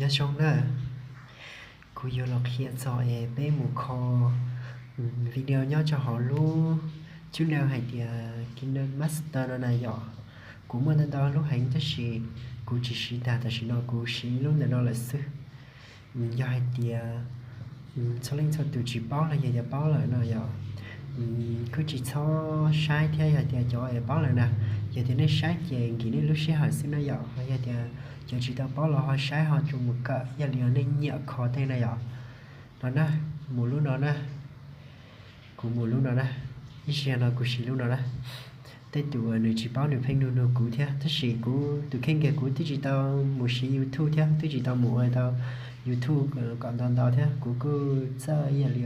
Zoo na, kuv yuav los qhia txog es peb mus kho video nyob rau hauv lub channel hais tias KineMaster no na yom. Kuv muaj ntau ntau lub heev tab sis kuv tsis siv tag, tam sim no kuv siv lub ntawm no lawm xwb. Yog hais tias txhua leej txhua tus tsis paub los yog tias paub lawm no yom, kuj tsis txhob saib thiab. Yog tias cov es paub lawm na, yog tias nej saib ces nkim nej lub sij hawm xwb na yom. Ho yog tias cov tsis tau paub los ho saib ho tsuas mus kawm ib yam li nej nyiam kho tej na yom. No na, mus lub no na, kuv mus lub no na, ib zaug no kuv siv lub no na. Tej tus nws tsis paub nws pheej nug nug kuv thiab, tab sis kuv tus kheej kiag kuv twb tsis tau mus siv YouTube thiab, twb tsis tau mus ua tau YouTube kom ntau ntau thiab, kuv kuj txawj ib yam li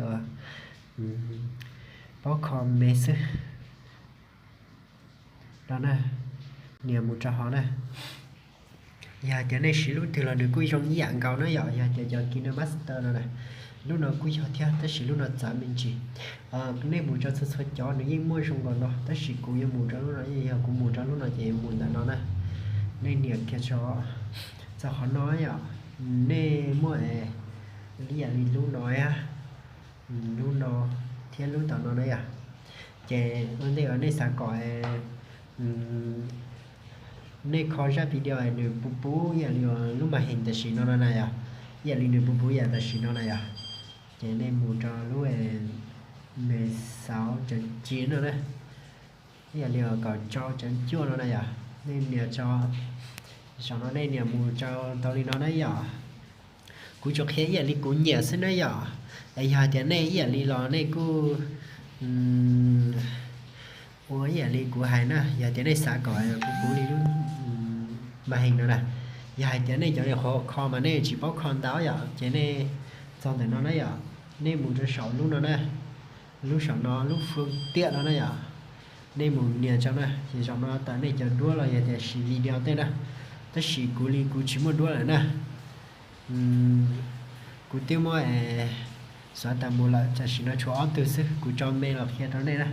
paub kho me xwb. No na, nias mus rau hauv na. Yog hais tias nej siv lub twg los nws kuj zoo ib yam nkaus na yom. Yog hais tias cov KineMaster no na, lub no kuj yog thiab tab sis lub no txawv me ntsis. Nej mus rau txhua txhua cov nws yeej muaj zoo nkaus no tab sis kuv yuav mus rau lub no, yog kuv mus rau lub no ces yuav mus ntawm no na. Nej nias kiag tso, txog qhov no yom, nej muaj ib yam li lub no, lub no thiab lub tom no na yom. Ces ua ntej uas nej xav kom nej kho zaj video nws puv puv ib yam li lub màn hình tam sim no no na yom, ib yam li nws puv puv ib yam tam sim no na yom, ces nej mus rau lub mười sáu chấm chín no na, ib yam li kaum rau chấm cuaj no na yom. Nej nias rau saum no, nej nias mus rau tau li no na yom. Kuv tsuas qhia ib yam li kuv nyiam xwb na yom. Es yog hais tias nej ib yam li los nej kuj ua ib yam li kuv hais na, yog tias nej xav kom puv puv li lub màn hình no na. Yog hais tias nej cov qhuav kho mas nej tsis paub kho ntau yom, ces nej txog ntawm no na yom, nej mus rau saum lub no na, lub saum no lub phương tiện no na yom, nej mus nias rau na, ces zaum no tawm nej cov duab los yog tias siv video tej na, tab sis kuv li kuv tsis muaj duab lawm na. Kuv twb muab xóa tas mus lawm, tam sim no tshuav ob tug xwb, kuv tso me los qhia rau nej na.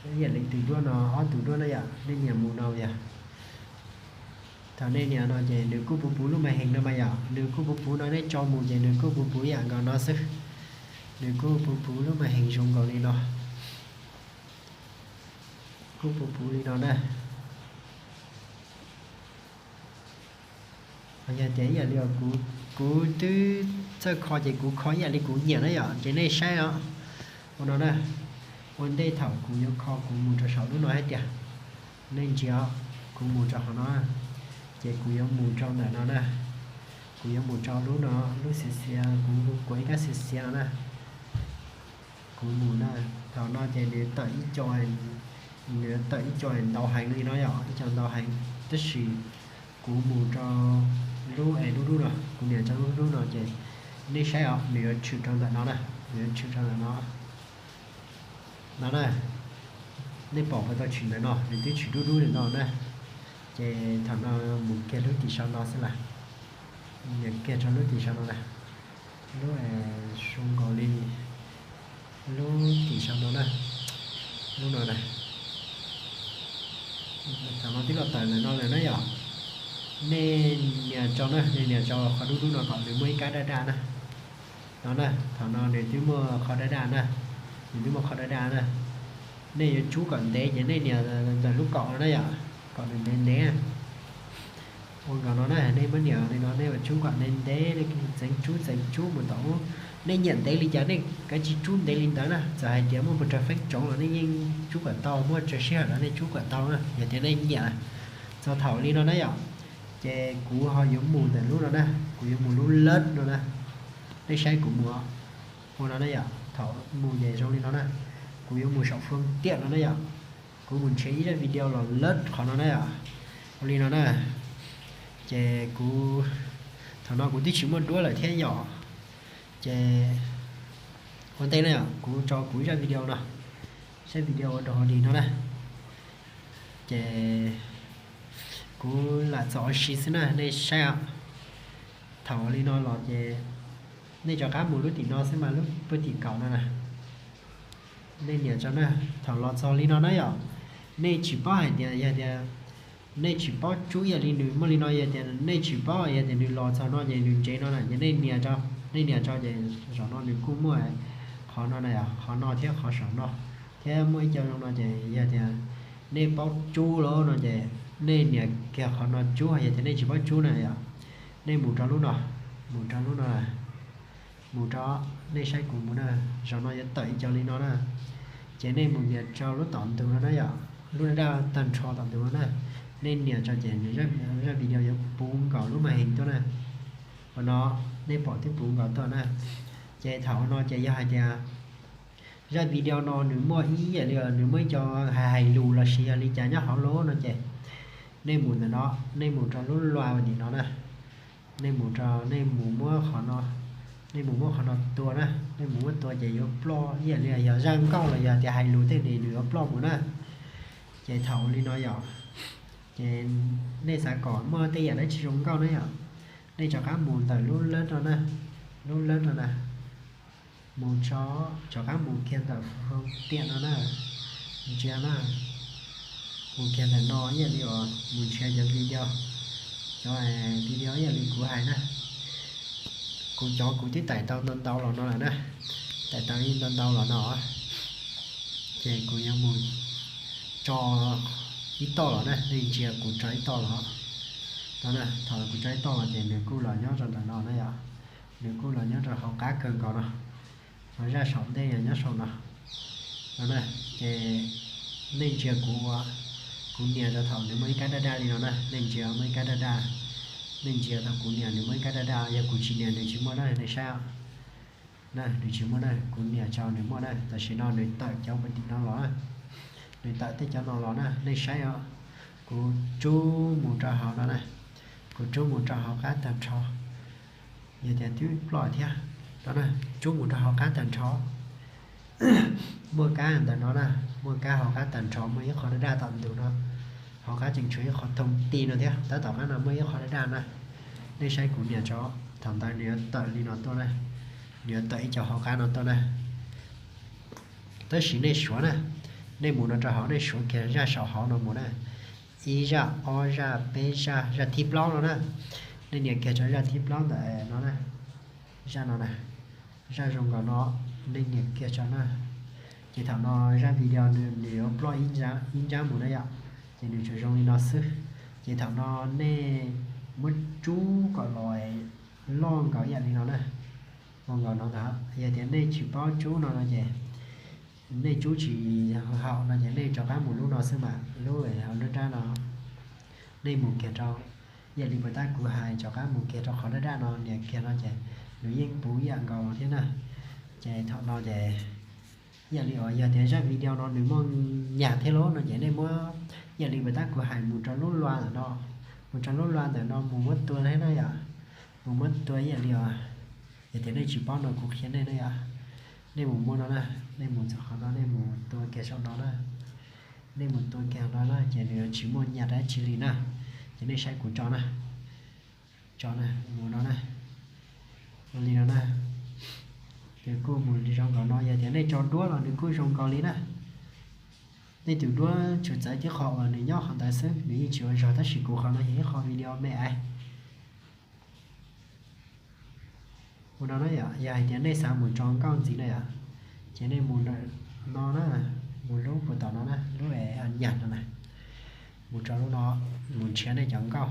Ib yam li tus duab no, ob tug duab no yom, nej nias mus no yom. Thaum nej nias no ces nws kuj puv puv lub màn hình no mas yom, nws kuj puv puv no, nej tso mus ces nws kuj puv puv ib yam nkaus no xwb. Nws kuj puv puv lub màn hình zoo nkaus li no, kuj puv puv li no na. Yog tias ib yam li kuv twb txawj kho ces kuv kho ib yam li kuv nyiam na yom, ces nej saib os. Ua no na, ua ntej thaum kuv yuav kho kuv mus rau saum lub no hais tias, nej ntsia, kuv mus rau qhov no, ces kuv yuav mus rau ntawm no na, kuv yuav mus rau lub no, lub xiav xiav, kuv kuav ib kab xiav xiav no na. Kuv mus na, thaum no ces nws tawm ib co, nws tawm ib co ntau heev li no yom, ib co ntau heev, tab sis kuv mus rau lub es lub dub no, kuv nias rau lub dub no ces nej saib os, nws yuav tshwm rau ntawm no na, nws yuav tshwm rau ntawm no. No na, nej pom puas tau tshwm ntawm no, nws twb tshwm dub dub li no na. Ces thaum no mus kiag lub tim sau no xwb las, nias kiag rau lub tim sau no na, lub zoo nkaus li lub tim sau no na, lub no na. Thaum no twb los tawm ntawm no lawm na yom, nej nias rau na, nej nias rau qhov dub dub no kom nws muaj ib kab daj daj na. No na, thaum no nws twb muaj qhov daj daj na, nws twb muaj qhov daj daj na. Nej yuav tsub kom ntev ces nej nias ntawm lub kaum no na yom, kom nws ntev ntev. Ua nkaus no na, nej muab nias li no, nej yuav tsub kom ntev ntev, nej txeev tsub txeev tsub mus tom ub. Nej nyiam ntev li cas nej kav tsij tsub ntev li ntawd na, txawm hais tias muaj puas rawg feeb tsoov los nej yeej tsub kom tau, muaj tsawg sij hawm los nej tsub kom tau na, yog tias nej nyiam. Txog thaum li no na yom, ces kuv ho yuav mus ntawm lub no na, kuv yuav mus lub lab no na. Nej saib kuv mus ua no na yom, thaum mus ces zoo li no na, kuv yuav mus saum fwv tiam no na yom. Kuv mus nrhiav ib zaj video los lab qhov no na yom, ua li no na. Ces kuv, thaum no kuv twb tsis muaj duab lawm thiab yom, ces ua ntej na yom, kuv tso kuv zaj video no, zaj video ua rau hauv li no na. Ces kuv lam txaus ua si xwb na, nej saib os. Thaum li no los ces nej rov qab mus lub tim no xwb mas, lub puag tim kaum no na. Nej nias rau na, thaum los txog li no na yom, nej tsis paub hais tias yog tias Nej tsis paub tsub ib yam li nws, muaj li no yog tias nej tsis paub, yog tias nws los txog no ces nws ntsev no na, ces nej nias tso, nej nias tso ces zaum no nws kuj muaj qhov no na yom, qhov no thiab qhov saum no, thiab muaj ib co zoo no ces yog tias nej paub tsub lawm no ces nej nias kiag qhov no tsub, yog tias nej tsis paub tsub na yom, nej mus rau lub no, mus rau lub no na, mus rau, nej saib kuv mus na, zaum no yuav tawm ib co li no na, ces nej mus nias rau lub tom ntug no na yom, lub daj daj tag nrho tom ntug no na, nej nias tso ces nws zaj video yuav puv nkaus lub màn hình tuaj na. Ua no, nej pom twb puv nkaus tuaj na. Ces thaum no ces yog hais tias zaj video no nws muaj ib yam li nws muaj ib co hais hais lus los sis yog li cas nyob hauv lawm no ces nej mus ntawm no, nej mus rau lub luaj ua nim no na, nej mus rau, nej mus muab qhov no, nej mus muab qhov no tua na, nej mus muab tua ces yuav ploj ib yam li yog zaj nkauj los yog tias hais lus tej nws yuav ploj mus na. Ces thaum li no yom, ces nej xav kom muaj tej yam dab tsi zoo nkauj na yom, nej rov qab mus ntawm lub lab no na, lub lab no na, mus tso, rov qab mus kiag ntawm hauv tiam no na, ntsia na, mus kiag ntawm no ib yam li uas mus nrhiav cov video, cov video ib yam li kuv hais na. Kuv cov kuv twb tải tau ntau ntau los no lawm na, tải tau ib ntau ntau los no, ces kuv yuav mus tso ib toj los na, nej ntsia kuv tso ib toj los no na, thaum kuv tso ib toj los ces nws kuj los nyob rau ntawm no na yom, nws kuj los nyob rau hauv qab kawg nkaus no, hauv zaj saum ntej nyob saum no no na. Ces nej ntsia kuv ua, kuv nias rau thaum nws muaj ib kab daj daj li no na, nej ntsia muaj ib kab daj daj, nej ntsia thaum kuv nias nws muaj ib kab daj daj, yog kuv tsis nias nws tsis muaj na, nej saib na, nws tsis muaj na, kuv nias tso nws muaj na, tam sim no nws tawm cov puag tim no los na, nws tawm tej cov no los na, nej saib os. Kuv tsub mus rau hauv no na, kuv tsub mus rau hauv qab tag nrho, yog tias twb ploj thiab no na, tsub mus rau hauv qab tag nrho. Muaj kab ntawm no na, muaj kab hauv qab tag nrho muaj ib qho daj daj tom ntug no, hauv qab tseem tshuav ib qho thoob ti no thiab, tab tom qab no muaj ib qho daj daj na. Nej saib kuv nias tso, thaum ntawd nws yuav tawm li no tuaj na, nws yuav tawm ib co hauv qab no tuaj na. Tab sis nej suav na, nej mus no rau hauv nej suav kiag zaj saum hauv no mus na, ib zaj ob zaj peb zaj, zaj thib plaub no na. Nej nias kiag tso zaj thib plaub ntawm no na, zaj no na, zaj zoo nkaus no, nej nias kiag tso na. Ces thaum no zaj video nws yuav ploj ib nrab mus na yom, ces nws tsuas zoo li no xwb. Ces thaum no nej muab tsub kom los loj nkaus ib yam li no na, loj nkaus no ntag. Yog tias nej tsis paub tsub no no ces nej tsub tsis haum no ces nej rov qab mus lub no xwb mas, lub hauv lub nrab no, nej mus kiag rau, ib yam li puas tab kuv hais, rov qab mus kiag rau qhov daj daj no, nias kiag no ces nws yeej puv ib yam nkaus thiab na. Ces thaum no ces ib yam li uas yog tias zaj video no nws muaj nyaj thiab lawm no ces nej muab, ib yam li puas tab kuv hais, mus rau lub luaj ntawm no, mus rau lub luaj ntawm no mus muab tua thiab na yom, mus muab tua ib yam li uas, yog tias nej tsis paub no kuv qhia nej na yom, nej mus muab no na, nej mus txog qhov no nej mus tua kiag saum no na, nej mus tua kiag no na ces nws yuav tsis muaj nyaj dab tsi li na. Ces nej saib kuv tso na, tso na, mus no na, ua li no na, nws kuj mus zoo nkaus no. Yog tias nej tso duab los nws kuj zoo nkaus li na. Nej tus duab tsuas txawv tib qho uas nws nyob qhov ntawd xwb, nws yeej tsis ua zog, tab sis kuv qhov no yog ib qho video me aiv. Ua no na yom, yog hais tias nej xav mus tso nkauj ntxiv na yom, ces nej mus no na, mus lub puag tom no na, lub es nyaj no na, mus rau lub no, mus nrhiav nej cov nkauj.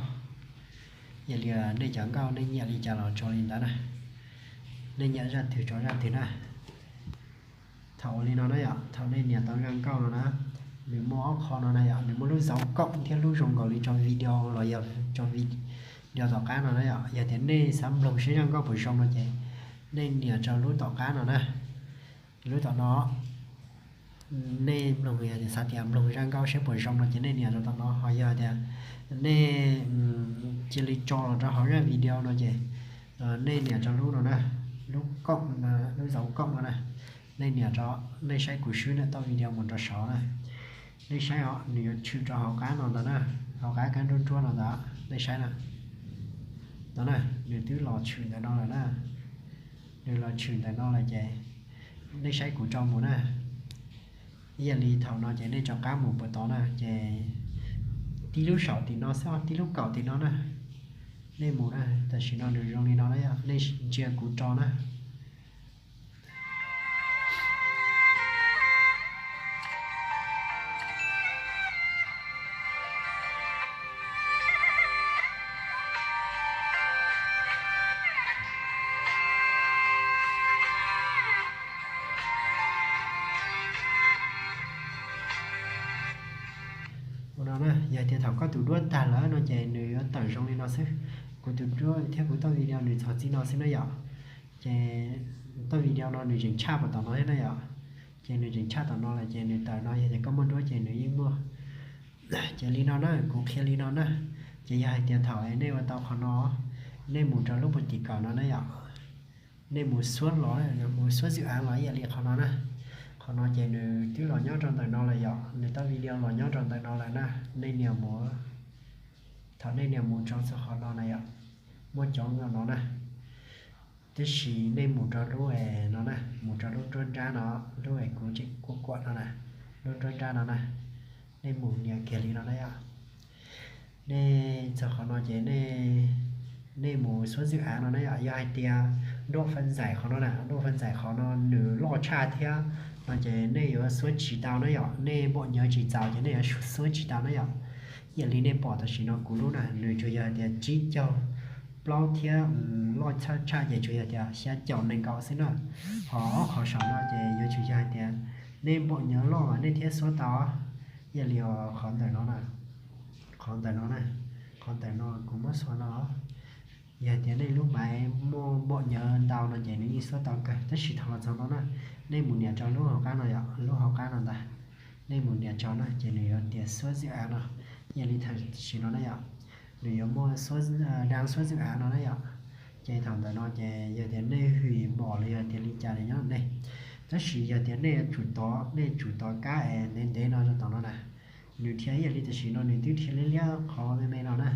Yog li nej cov nkauj nej nyiam li cas los tso li ntawd na, nej nyiam zaj twg tso zaj twg na. Thaum ua li no na yom, thaum nej nias tau zaj nkauj no na, nws muaj ob qho no na yom, nws muaj lub dấu cộng thiab lub zoo nkaus li tso video los yog tso video tom qab no na yom. Yog tias nej xav mloog seb zaj nkauj puas zoo no ces nej nias rau lub tom qab no na, lub tom no. Nej mloog, yog tias xav tias mloog zaj nkauj seb puas zoo no ces nej nias rau tom no, ho yog tias nej cia li tso los rau hauv zaj video no ces nej nias rau lub no na, lub cộng, lub dấu cộng no na, nej nias rau, nej saib kuv swb ntawm tau video mus rau saud na. Nej saib os, nws yuav tshwm rau hauv qab no ntawd na, hauv qab kab nruab nruab no ntawd, nej saib na. No na, nws twb los tshwm ntawm no lawm na, nws los tshwm ntawm no lawm ces nej saib kuv tso mus na. Ib yam li thaum no ces nej rov qab mus puag tod na, ces Tib lub saum tim no xwb, tib lub kaum tim no na. Nej mus na, tam sim no nws zoo li no na yom, nej ntsia kuv rau na. Ua no na, yog tias thaum koj tus duab tag lawm no ces nws yuav tawm zoo li no xwb. Kuv tus duab thiab kuv toj video nws txog txij no xwb na yom. Ces toj video no nws tseem tshaj puas tom no thiab na yom. Ces nws tseem tshaj tom no lawm ces nws tawm no, yog tias koj muaj duab ces nws yeej muaj. Ces li no na, kuv qhia li no na. Ces yog hais tias thaum nej ua tau qhov no, nej mus rau lub puag tim kaum no na yom. Nej mus xuab los, mus xuab zwm av los ib yam li qhov no na. Qhov no ces nws twb los nyob rau ntawm no lawm yom, nws toj video los nyob rau ntawm no lawm na. Nej nias mus, thaum nej nias mus txog qhov no na yom, muaj cov no na. Tab sis nej mus rau lub no na, mus rau lub nruab nrab no, lub es kuv tseem kuaj kuam no na, lub nruab nrab no na. Nej mus nias kiag li no na yom. Nej txog qhov no ces nej mus xuab zwm av no na yom. Yog hais tias nruab fab ntxaim qhov no na, nruab fab ntxaim qhov no nws loj tshaj thiab no ces nej yuav xuab tsis tau na yom. Nej npaum nyob tsis txaus ces nej yuav xuab tsis tau na yom. Ib yam li nej pom tam sim no kuv lub na, nws tsuas yog hais tias tsib caug plaub thiab loj tshaj tshaj ces tsuas yog tias xya caum nees nkaum xwb na. Ho ob qhov saum no ces yuav tsum yog hais tias nej npaum nyob loj nej thiaj xuab tau. Ib yam li qhov ntawm no na, qhov ntawm no na, qhov ntawm no kuv muab xuas no. Yog tias nej lub maiv muaj npaum nyob ntau no ces nws yeej xuab tau kawg, tab sis thaum los txog no na, nej mus nias rau lub hauv qab no yom, lub hauv qab no ntag. Nej mus nias rau na ces nws yuav tias xuab zwm av no. Ib yam li tam sim no na yom, nws yuav muaj dab xuab zwm av no na yom. Ces thaum ntawm no ces yog tias nej hwm npaum los yog tias li cas li nyob nej, tab sis yog tias nej yuav tsum tov, nej tsum tov kab es ntev ntev no rau tom no na. Nws dhia ib yam li tam sim no nws twb dhia liab liab qhov me me no na.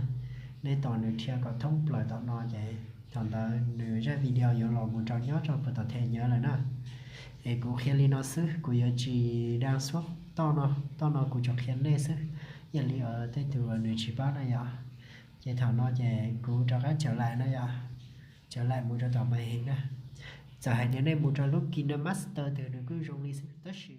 Nej tos nws dhia kom thoob plaws tom no ces thaum ntawd nws zaj video yuav los mus rau nyob rau puag tom them nyob lawm na. Es kuv qhia li no xwb, kuv yuav tsis dab xuab toj no, toj no kuv tsuas qhia nej xwb. Ib yam li tej tus nws tsis paub na yom. Ces thaum no ces kuv rov qab tawm laim na yom, tawm laim mus rau tom màn hình na. Txawm hais tias nej mus rau lub KineMaster twg nws kuj zoo li xwb, tab sis